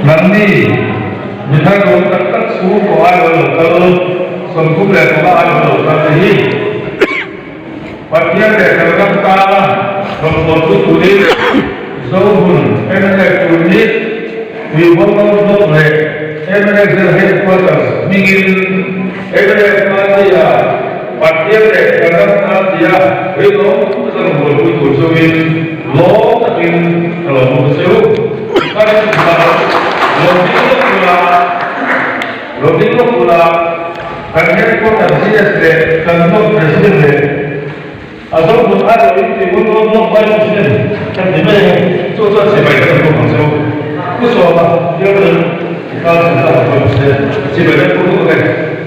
Nangni mi thar lawm tak tak chhungkaw aiawh lo kal, 35 aiawh lo kal te hi Pathian leh kan ram tana rawngbawltu turin Zohmun mla tur hi Tuivawl Block leh mla General Headquarters hmingin mla party-a Pathian leh kan ram tan tia rinawm taka rawngbawlpui tur chungin lawm takin ka lo hmu ta che u. Kan inchhar lo ding lawk ula, lo ding lawk ula, kan headquarter GS leh kan block president leh a zohmun aiawhin Tuivawl Block Vice President kan ti mai ang e, chu chuan chibai kan bawk ang che u. Pu Sawma, Bialkalin Kal Center ah chuan se chibai kan pawh lutuk ang e.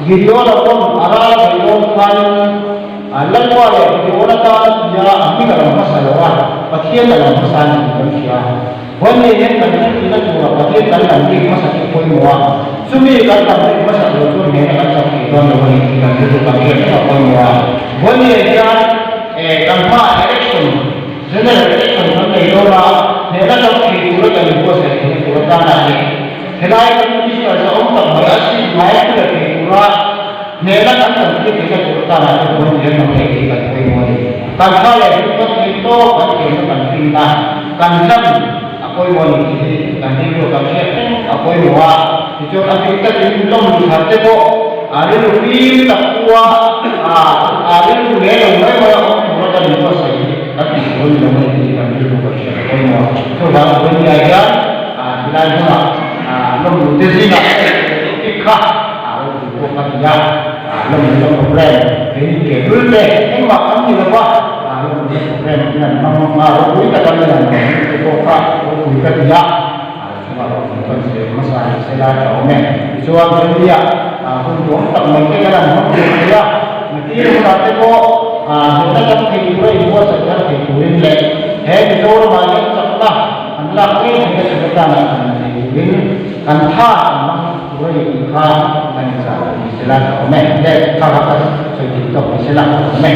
Gideon-a pawn a ral bei dawn khanin. Lalpa leh Gideona tan tia a hming a lang hmasa lo a, Pathian a lang hmasa a ni tih kan hria. Vawiin hian kan thil tihna turah Pathian kan lam bik hmasa tih pawimawh a, chumi kan lam bik hmasa tur chuan hnehna kan chak thei dawn lo a ni tih kan rilru kan hriat reng a pawimawh a. Vawiin hian kan hmaah election, general election kan nei dawn a, hnehna chak thei tura kan inbuatsaih theihna tur atana a ni. Helai kan minister zahawm tak mai a seat ngai a hre thei tura hnehna kan kan thil theihna tur atana te pawhin hian mang leh tih kan pawimawh a ni. Kan tha leh hlim kan thei tawk kan thiamna kan finna kan hlan a pawimawh a ni tih hi kan rilru kan hriat reng a pawimawh a. Tichuan a bik takin lawmlu thar te pawh a rilru fim tak pua a rilru leh lo mai mai a awm tura kan inbuatsaih hi kan tih tur a ni lo a ni tih hi kan rilru kan hriat a pawimawh a. Chuvang Vawinia hian Helai hmunah lawmlute zingah topic kha a lo pui pawh ka ti a, lawmlute program keini ke dul te engmah kan ni lova, lawmlute program in an hmang a, ropui taka mi an hmang te pawh kha ropui ka ti a, chungah ropui kan sawi hmasa hi se lai ka awm e. Tichuan Vawinia hun duang tak mai te kan han hmang tur thei a, nakin hunah te pawh hnehna kan thei tura inbuatsaih thar thei turin leh he Mizoramah hian chakna An lak ngei thei ka chhun atana kan nei turin kan tha an hmang tur a ni tih kha kan inzah ni sela ka awm e. Le, kha kha ka sawi thei tawk ni sela ka awm e.